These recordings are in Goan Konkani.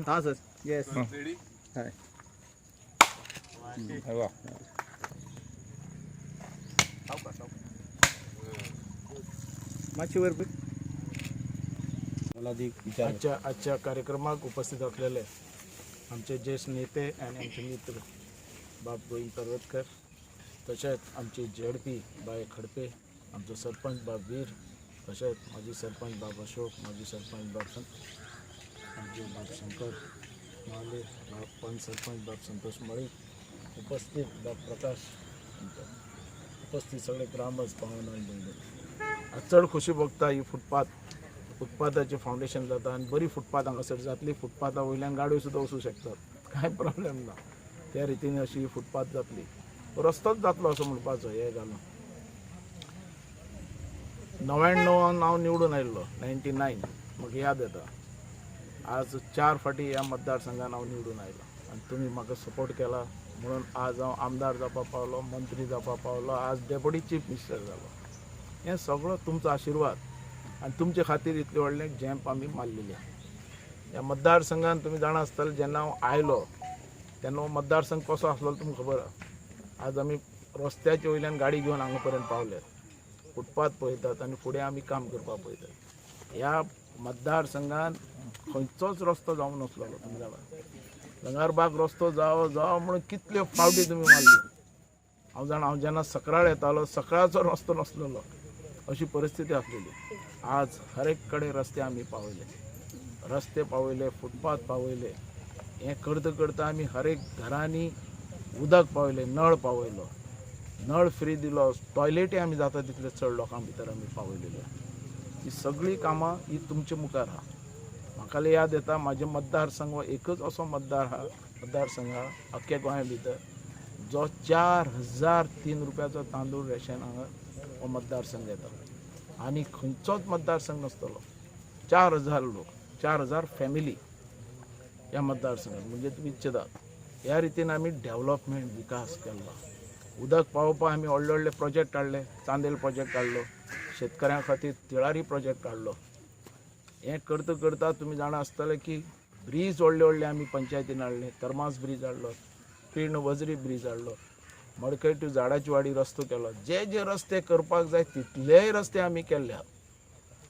हां सर, येस. रेडी. हय. वा. मातशी वर. मला अधिक विचार. आजच्या आजच्या कार्यक्रमाक उपस्थित असलेले आमचे ज्येष्ठ नेते आणि आमचे मित्र बाब गोविंद पर्वतकर, तशेंच आमचे जेडपी बाय खडपे, आमचो सरपंच बाब वीर, तशेंच माजी सरपंच बाब अशोक, माजी सरपंच बाब आमचे बाब शंकर महाले, बाब पंच सरपंच बाब संतोष मळीक, उपस्थित बाब प्रकाश, उपस्थित सगळे ग्रामस्थ, पाहुणे आनी भयणी, आज चड खोशी भोगता. ही फुटपाथ फुटपाथाचें फावंडेशन जाता आनी बरी फुटपाथ हांगासर जातली. फुटपाथा वयल्यान गाडयो सुद्दां वचूं शकतात, कांय प्रॉब्लेम ना. त्या रितीन अशी ही फुटपाथ जातली, रस्तोच जातलो असो म्हणपाचो. हे घालून 99 हांव निवडून आयिल्लो, 99 म्हाका याद येता. आज चार फाटी ह्या मतदारसंघान हांव निवडून आयलो आनी तुमी म्हाका सपोर्ट केला म्हणून आज हांव आमदार जावपाक पावलो, मंत्री जावपाक पावलो, आज डेप्युटी चीफ मिनिस्टर जालो. हें सगळो तुमचो आशिर्वाद आनी तुमचे खातीर इतलें व्हडलें झेंप आमी मारलेली आहा. ह्या मतदारसंघान तुमी जाणा आसतले, जेन्ना हांव आयलो तेन्ना हो मतदारसंघ कसो आसलो तुमकां खबर आहा. आज आमी रस्त्याचे वयल्यान गाडी घेवन हांगा पर्यंत पावले, फुटपाथ पळयतात आनी फुडें आमी काम करपाक पळयतात. ह्या मतदारसंघान खंयचोच रस्तो जावंक नासलेलो. तुमी जाणा, लंगारबाग रस्तो जावो जावो म्हणून कितल्यो फावटी तुमी मारली. हांव जाणा, हांव जेन्ना सकराळ येतालो, सकराळचो रस्तो नासलेलो, अशी परिस्थिती आसलेली. आज हर एक कडेन रस्ते आमी पावयले, रस्ते पावयले, फुटपाथ पावयले. हें करता करता आमी हर एक घरांनी उदक पावयलें, नळ पावयलो, नळ फ्री दिलो, टॉयलेटी आमी जाता तितले चड लोकां भितर आमी पावयलेली आहा. ही सगळीं कामां ही तुमचे मुखार आहा. म्हाका याद येता, म्हाजे मतदारसंघ हो एकच असो मतदार आहा, मतदारसंघ आहा अख्ख्या गोंया भितर जो 4003 रुपयाचो तांदूळ रेशन हांगा हो मतदारसंघ येता आनी खंयचोच मतदारसंघ नासतलो. 4000 लोक, 4000 फॅमिली ह्या मतदारसंघात, म्हणजे तुमी चिंतात. ह्या रितीन आमी डेवलपमेंट, विकास केल्लो. उदक पावोवपाक आमी व्हडले व्हडले प्रोजेक्ट हाडले, चांदेल प्रोजेक्ट हाडलो, शेतकऱ्यां खातीर तिळारी प्रोजेक्ट हाडलो. हें करता करता तुमी जाणा आसतले की ब्रीज व्हडले व्हडले आमी पंचायतीन हाडले. करमास ब्रीज हाडलो, पीर्ण वजरी ब्रीज हाडलो, मडकय टू झाडाची वाडी रस्तो केलो. जे जे रस्ते करपाक जाय तितलेय रस्ते आमी केल्ले आहा.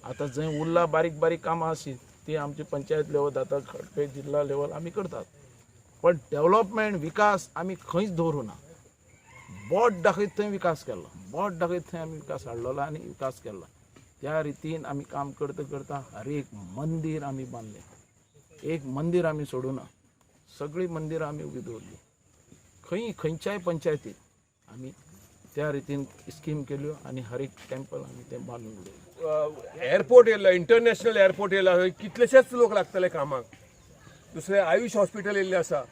आतां जंय उरला बारीक बारीक कामां आशी ती आमची पंचायत लेवल आतां खडपे जिल्हा लेवल आमी करतात, पण डेवलपमेंट, विकास आमी खंयच दवरूं ना. बोट दाखयत थंय विकास केलो, बोट दाखयत थंय आमी विकास हाडलेलो आनी विकास केलो. त्या रितीन आमी काम करता करता हर एक मंदीर आमी बांदलें. एक मंदीर आमी सोडूं ना, सगळीं मंदिरां आमी उबी दवरली. खंय खंयच्याय पंचायतीत आमी त्या रितीन स्कीम केल्यो आनी हर एक टेम्पल आमी तें बांदून उडयलें. एअरपोर्ट येयला, इंटरनॅशनल एअरपोर्ट येयला, थंय कितलेशेच लोक लागतले कामाक. दुसरें आयुष हॉस्पिटल येयल्लें आसा.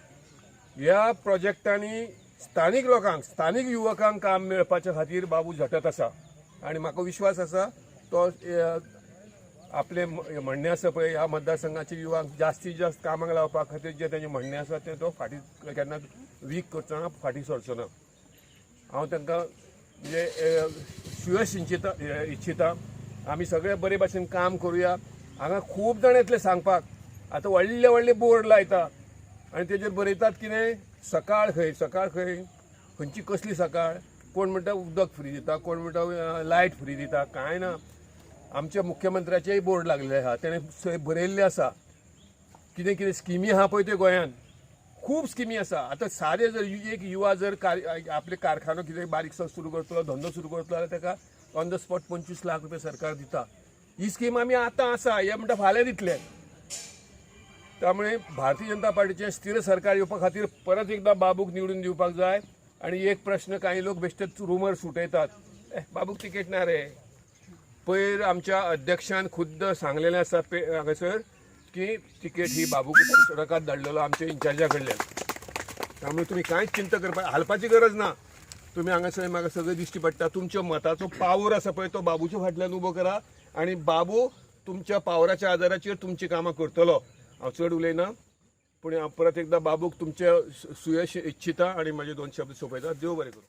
ह्या प्रोजेक्टांनी स्थानीक लोकांक, स्थानीक युवकांक काम मेळपाच्या खातीर बाबू झटत आसा आनी म्हाका विश्वास आसा तो आपलें म्हणणें आसा पळय, ह्या मतदारसंघाच्या युवकांक जास्तीत जास्त कामाक लावपा खातीर जें तेजें म्हणणें आसा तें तो फाटीं केन्नाच वीक करचो ना, फाटीं सरचो ना. हांव तांकां म्हणजे सुयश इच्छिता इच्छिता. आमी सगळे बरे भाशेन काम करुया. हांगा खूब जाण येतले सांगपाक. आतां व्हडले व्हडले बोर्ड लायता आनी तेजेर बरयतात कितें, सकाळ खंय, सकाळ खंय, खंयची कसली सकाळ? कोण म्हणटा उदक फ्री दिता, कोण म्हणटा लायट फ्री दिता. कांय ना. आमच्या मुख्यमंत्र्याचेय बोर्ड लागलेले आहा, तेणें बरयल्लें आसा कितें कितें स्किमी आहा पळय त्यो. गोंयांत खूब स्किमी आसा. आतां सादे जर एक युवा जर आपले कारखानो कितें बारीकसो सुरू करतलो, धंदो सुरू करतलो जाल्यार ताका ऑन the spot 25 lakh रुपया सरकार दिता. ही स्कीम आमी आतां आसा हे म्हणटा, फाल्यां दितले. त्यामुळे भारतीय जनता पार्टीचें स्थिर सरकार येवपा खातीर परत एकदा बाबूक निवडून दिवपाक जाय. आनी एक प्रश्न, काही लोक बेश्टेच रुमर सुटयतात, ए बाबूक तिकेट ना रे. पयर आमच्या अध्यक्षान खुद्द सांगलेलें आसा हांगासर की तिकेट ही बाबूक रकाद धाडलेलो आमच्या इन्चार्जा कडल्यान. त्यामुळे तुमी कांयच चिंता करपा हालपाची गरज ना. तुमी हांगासर म्हाका सगळें दिश्टी पडटा. तुमच्या मताचो पावर आसा पळय, तो बाबूच्या फाटल्यान उबो करा आनी बाबू तुमच्या पावराच्या आदाराचेर तुमची कामां करतलो. हांव चड उलयना, पूण हांव परत एकदा बाबूक तुमचे सुयश इच्छिता आनी म्हाजे दोन शब्द सोंपयता. देव बरें करूं.